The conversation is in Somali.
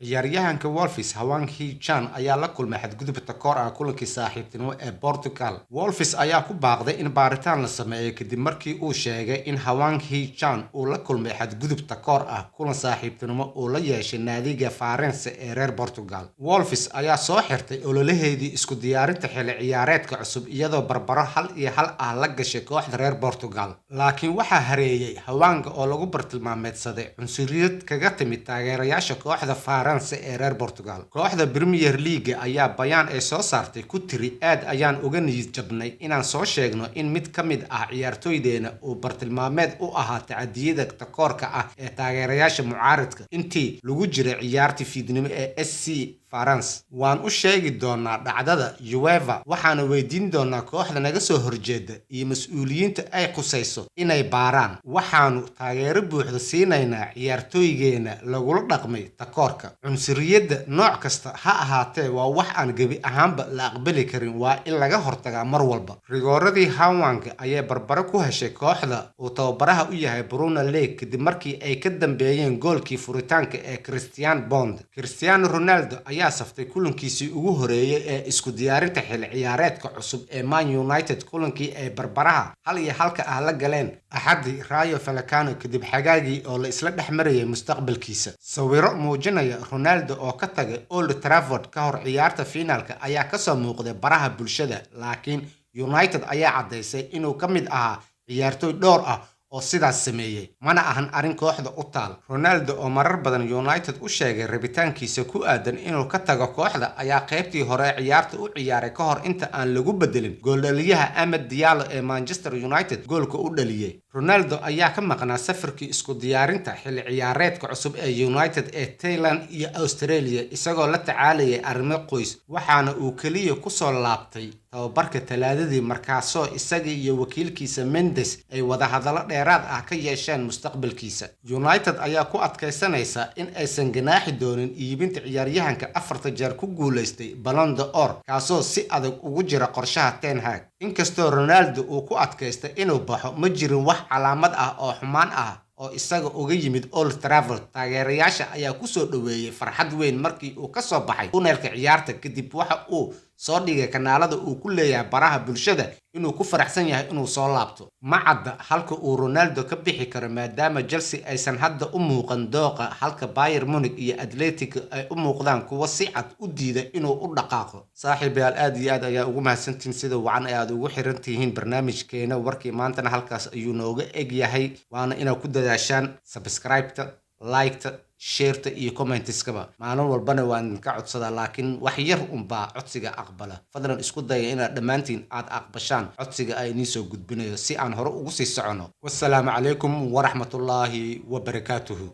Ciyaaryahanka Wolves Hwang Hee-chan ayaa la kulmay xadgudub takoor ah kulankii saaxiibtinimo ee Portugal. Wolves ayaa ku baaqday in baaritaan la sameeyo kadib markii uu sheegay in Hwang Hee-chan uu la kulmay xadgudub takoor ah kulan saaxiibtinimo uu la yeeshay naadiga Farense ee reer Portugal. Wolves ayaa soo xirtay ololaheedii isku diyaarinta xilli ciyaareedka cusub iyadoo barbaro 1-1 ah la gashay kooxda reer Portugal. Laakiin waxaa hareeyay Hwang oo lagu bartilmaameedsaday cunsuriyad kaga timid taageerayaasha kooxda Farense ee reer Portugal. Kooxda Premier League ayaa bayaan ay soo saartay ku tiri: "Aad ayaan uga niyad jabnay inaan soo sheegno in mid ka mid ah ciyaartoydeena uu bartilmaameed u ahaa tacadiyada takoorka ah ee taageerayaasha mucaaradka intii lagu jiray ciyaartii fiidnimo ee SC Farense. Waan u sheegi doonaa dhacdada UEFA, waxaana weydiin doonaa kooxda naga soo horjeeda iyo mas'uuliyiinta ay khusayso inay baaraan. Waxaanu taageero buuxda siinaynaa ciyaartoygeena lagula dhaqmay takoorka. Cunsuriyadda nooc kasta ha ahaatee waa wax aan gebi ahaanba la aqbali karin, waa in laga hortagaa mar walba." Rigooradii Hwang ayay barbaro ku heshay kooxda uu tababaraha u yahay Bruno Lage kadib markii ay ka dambeeyeen goolkii furitaanka ee Christian Bond. Cristiano Ronaldo ayaa saftay kulankiisii ugu horeeyay ee isku diyaarinta xilli ciyaareedka cusub ee Man United kulankii ay barbaraha 1-1 ah la galeen Axadii Rayo Vallecano kadib xagaagii oo la isla dhex marayay mustaqbalkiisa. Sawirro muujinaya Ronaldo oo ka tagay Old Trafford ka hor ciyaarta finaalka ayaa kasoo muuqday baraha bulshada, laakiin United ayaa caddaysay inuu ka mid ahaa ciyaartoy dhowr ah oo sidaas sameeyey, mana ahan arrin kooxda u taal. Ronaldo oo marar badan United u sheegay rabitaankiisa ku aadan inuu ka tago kooxda ayaa qaybtii hore ee ciyaarta u ciyaaray ka hor inta aan lagu bedelin gooldhaliyaha Amad Diallo ee Manchester United goolka u dhaliyey. Ronaldo ayaa ka maqnaa safarkii isku diyaarinta xilli ciyaareedka cusub ee United ee Thailand iyo Australia isagoo la tacaalayay arrimo qoys, waxaana uu keliya kusoo laabtay tababarka Talaadadii, markaasoo isaga iyo wakiilkiisa Mendes ay wadahadallo dheeraad ah ka yeesheen mustaqbalkiisa. United ayaa ku adkaysanaysa in aysan ganaaxi doonin iibinta ciyaaryahanka afarta jeer ku guuleystay Ballon d'Or, kaasoo si adag ugu jira qorshaha Ten Hag. Inkastoo Ronaldo uu ku adkaystay inuu baxo, ma jirin wax calaamad ah oo xumaan ah oo isaga uga yimid Old Trafford. Taageerayaasha ayaa kusoo dhoweeyey farxad weyn markii uu kasoo baxay tuneelka ciyaarta kadib. Waxa uu soo dhigay kanaalada uu ku leeyahay baraha bulshada inuu ku faraxsan yahay inuu soo laabto. Ma cadda halka uu Ronaldo ka bixi karo, maadaama Chelsea aysan hadda u muuqan dooqa, halka Bayern Munich iyo Atletico ay u muuqdaan kuwo si cad u diida inuu u dhaqaaqo. Saaxiibayaal, aad iyo aad ayaa ugu mahadsantihiin sida wacan ee aad ugu xiran tihiin barnaamijkeena. Warkii maantana halkaas ayuu nooga eg yahay, waana inaad ku dadaashaan subscribe-ta, like-ta, share-ta iyo comments-kaba. Maalin walbana waan idinka codsadaa, laakiin wax yar unbaa codsiga aqbala. Fadlan isku daya inaad dhammaantiin aad aqbashaan codsiga ay idiin soo gudbinayo si aan hore ugu sii soconno. Wassalaamu calaykum waraxmatullaahi wabarakaatuhu.